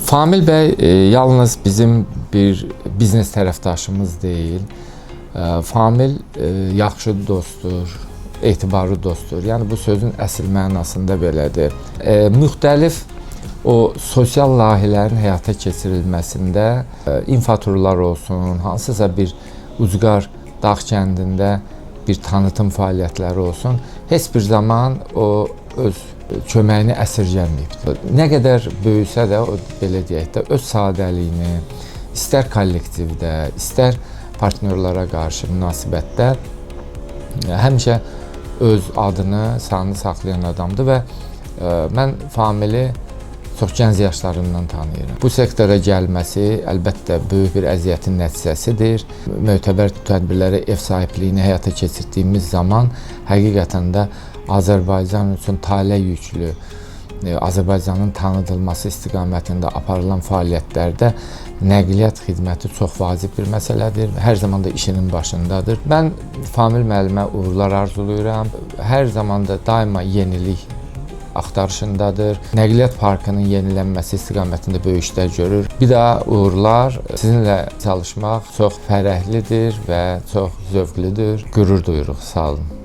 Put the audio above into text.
Famil bəy yalnız bizim bir biznes tərəfdaşımız deyil. Famil yaxşı dostdur, etibarlı dostdur. Yəni bu sözün əsl mənasında belədir. Müxtəlif o sosial layihələrin həyata keçirilməsində infoturlar olsun, hansısa bir ucqar dağ kəndində bir tanıtım fəaliyyətləri olsun, heç bir zaman o öz köməyini əsirgəməyibdir. Nə qədər böyüsə də, o belə deyək də, öz sadəliyini istər kollektivdə, istər partnyorlara qarşı münasibətdə həmişə öz adını, sanını saxlayan adamdır və mən Famili çox gənc yaşlarından tanıyıram. Bu sektora gəlməsi əlbəttə böyük bir əziyyətin nəticəsidir. Mötəbər tədbirlərə ev sahibliyini həyata keçirdiyimiz zaman həqiqətən də Azərbaycan üçün tale yüklü, Azərbaycanın tanıdılması istiqamətində aparılan fəaliyyətlərdə nəqliyyat xidməti çox vacib bir məsələdir. Hər zaman da işinin başındadır. Mən Famil müəllimə uğurlar arzulayıram. Hər zaman da daima yenilik axtarışındadır. Nəqliyyat parkının yenilənməsi istiqamətində böyük işlər görür. Bir daha uğurlar. Sizinlə çalışmaq çox fərəhlidir və çox zövqlüdür. Qürur duyuruq. Sağ olun.